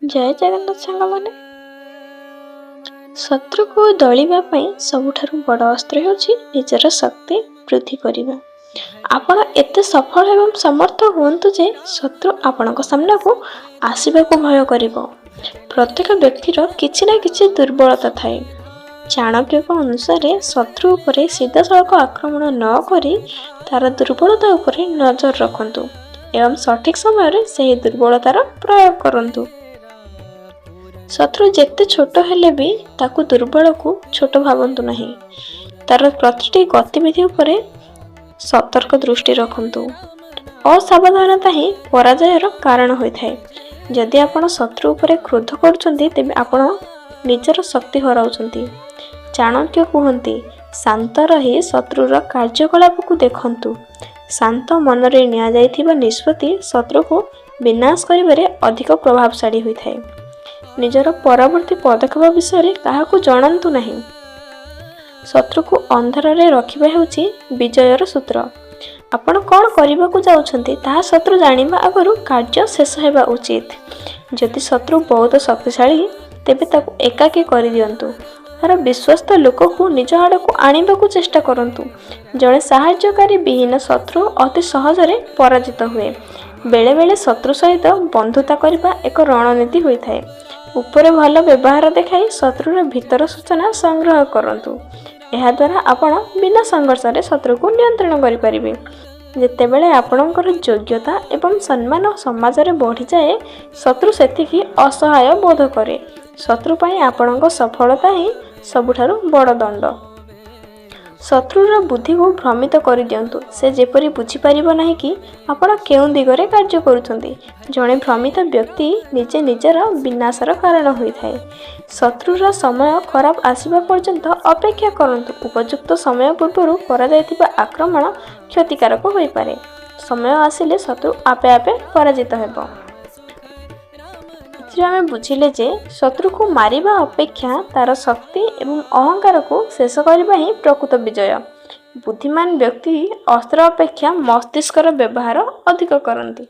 ଜୟ ଜଗନ୍ନାଥ ସାଙ୍ଗମାନେ। ଶତ୍ରୁକୁ ଦଳିବା ପାଇଁ ସବୁଠାରୁ ବଡ଼ ଅସ୍ତ୍ର ହେଉଛି ନିଜର ଶକ୍ତି ବୃଦ୍ଧି କରିବା। ଆପଣ ଏତେ ସଫଳ ଏବଂ ସମର୍ଥ ହୁଅନ୍ତୁ ଯେ ଶତ୍ରୁ ଆପଣଙ୍କ ସାମ୍ନାକୁ ଆସିବାକୁ ଭୟ କରିବ। ପ୍ରତ୍ୟେକ ବ୍ୟକ୍ତିର କିଛି ନା କିଛି ଦୁର୍ବଳତା ଥାଏ। ଚାଣକ୍ୟଙ୍କ ଅନୁସାରେ ଶତ୍ରୁ ଉପରେ ସିଧାସଳଖ ଆକ୍ରମଣ ନ କରି ତାର ଦୁର୍ବଳତା ଉପରେ ନଜର ରଖନ୍ତୁ ଏବଂ ସଠିକ୍ ସମୟରେ ସେହି ଦୁର୍ବଳତାର ପ୍ରୟୋଗ କରନ୍ତୁ। ଶତ୍ରୁ ଯେତେ ଛୋଟ ହେଲେ ବି ତାକୁ ଦୁର୍ବଳକୁ ଛୋଟ ଭାବନ୍ତୁ ନାହିଁ। ତାର ପ୍ରତିଟି ଗତିବିଧି ଉପରେ ସତର୍କ ଦୃଷ୍ଟି ରଖନ୍ତୁ। ଅସାବଧାନତା ହିଁ ପରାଜୟର କାରଣ ହୋଇଥାଏ। ଯଦି ଆପଣ ଶତ୍ରୁ ଉପରେ କ୍ରୋଧ କରୁଛନ୍ତି, ତେବେ ଆପଣ ନିଜର ଶକ୍ତି ହରାଉଛନ୍ତି। ଚାଣକ୍ୟ କୁହନ୍ତି, ଶାନ୍ତ ରହି ଶତ୍ରୁର କାର୍ଯ୍ୟକଳାପକୁ ଦେଖନ୍ତୁ। ଶାନ୍ତ ମନରେ ନିଆଯାଇଥିବା ନିଷ୍ପତ୍ତି ଶତ୍ରୁକୁ ବିନାଶ କରିବାରେ ଅଧିକ ପ୍ରଭାବଶାଳୀ ହୋଇଥାଏ। ନିଜର ପରବର୍ତ୍ତୀ ପଦକ୍ଷେପ ବିଷୟରେ କାହାକୁ ଜଣାନ୍ତୁ ନାହିଁ। ଶତ୍ରୁକୁ ଅନ୍ଧାରରେ ରଖିବା ହେଉଛି ବିଜୟର ସୂତ୍ର। ଆପଣ କ'ଣ କରିବାକୁ ଯାଉଛନ୍ତି, ତାହା ଶତ୍ରୁ ଜାଣିବା ଆଗରୁ କାର୍ଯ୍ୟ ଶେଷ ହେବା ଉଚିତ। ଯଦି ଶତ୍ରୁ ବହୁତ ଶକ୍ତିଶାଳୀ, ତେବେ ତାକୁ ଏକାକୀ କରିଦିଅନ୍ତୁ। ତାର ବିଶ୍ୱସ୍ତ ଲୋକକୁ ନିଜ ଆଡ଼କୁ ଆଣିବାକୁ ଚେଷ୍ଟା କରନ୍ତୁ। ଜଣେ ସାହାଯ୍ୟକାରୀ ବିହୀନ ଶତ୍ରୁ ଅତି ସହଜରେ ପରାଜିତ ହୁଏ। ବେଳେବେଳେ ଶତ୍ରୁ ସହିତ ବନ୍ଧୁତା କରିବା ଏକ ରଣନୀତି ହୋଇଥାଏ। ଉପରେ ଭଲ ବ୍ୟବହାର ଦେଖାଇ ଶତ୍ରୁର ଭିତର ସୂଚନା ସଂଗ୍ରହ କରନ୍ତୁ। ଏହାଦ୍ୱାରା ଆପଣ ବିନା ସଂଘର୍ଷରେ ଶତ୍ରୁକୁ ନିୟନ୍ତ୍ରଣ କରିପାରିବେ। ଯେତେବେଳେ ଆପଣଙ୍କର ଯୋଗ୍ୟତା ଏବଂ ସମ୍ମାନ ସମାଜରେ ବଢ଼ିଯାଏ, ଶତ୍ରୁ ସେତିକି ଅସହାୟ ବୋଧ କରେ। ଶତ୍ରୁ ପାଇଁ ଆପଣଙ୍କ ସଫଳତା ହିଁ ସବୁଠାରୁ ବଡ଼ ଦଣ୍ଡ। ଶତ୍ରୁର ବୁଦ୍ଧିକୁ ଭ୍ରମିତ କରିଦିଅନ୍ତୁ। ସେ ଯେପରି ବୁଝିପାରିବ ନାହିଁ କି ଆପଣ କେଉଁ ଦିଗରେ କାର୍ଯ୍ୟ କରୁଛନ୍ତି। ଜଣେ ଭ୍ରମିତ ବ୍ୟକ୍ତି ନିଜେ ନିଜର ବିନାଶର କାରଣ ହୋଇଥାଏ। ଶତ୍ରୁର ସମୟ ଖରାପ ଆସିବା ପର୍ଯ୍ୟନ୍ତ ଅପେକ୍ଷା କରନ୍ତୁ। ଉପଯୁକ୍ତ ସମୟ ପୂର୍ବରୁ କରାଯାଇଥିବା ଆକ୍ରମଣ କ୍ଷତିକାରକ ହୋଇପାରେ। ସମୟ ଆସିଲେ ଶତ୍ରୁ ଆପେ ଆପେ ପରାଜିତ ହେବ। ଏଥିରୁ ଆମେ ବୁଝିଲେ ଯେ ଶତ୍ରୁକୁ ମାରିବା ଅପେକ୍ଷା ତାର ଶକ୍ତି ଏବଂ ଅହଙ୍କାରକୁ ଶେଷ କରିବା ହିଁ ପ୍ରକୃତ ବିଜୟ। ବୁଦ୍ଧିମାନ ବ୍ୟକ୍ତି ଅସ୍ତ୍ର ଅପେକ୍ଷା ମସ୍ତିଷ୍କର ବ୍ୟବହାର ଅଧିକ କରନ୍ତି।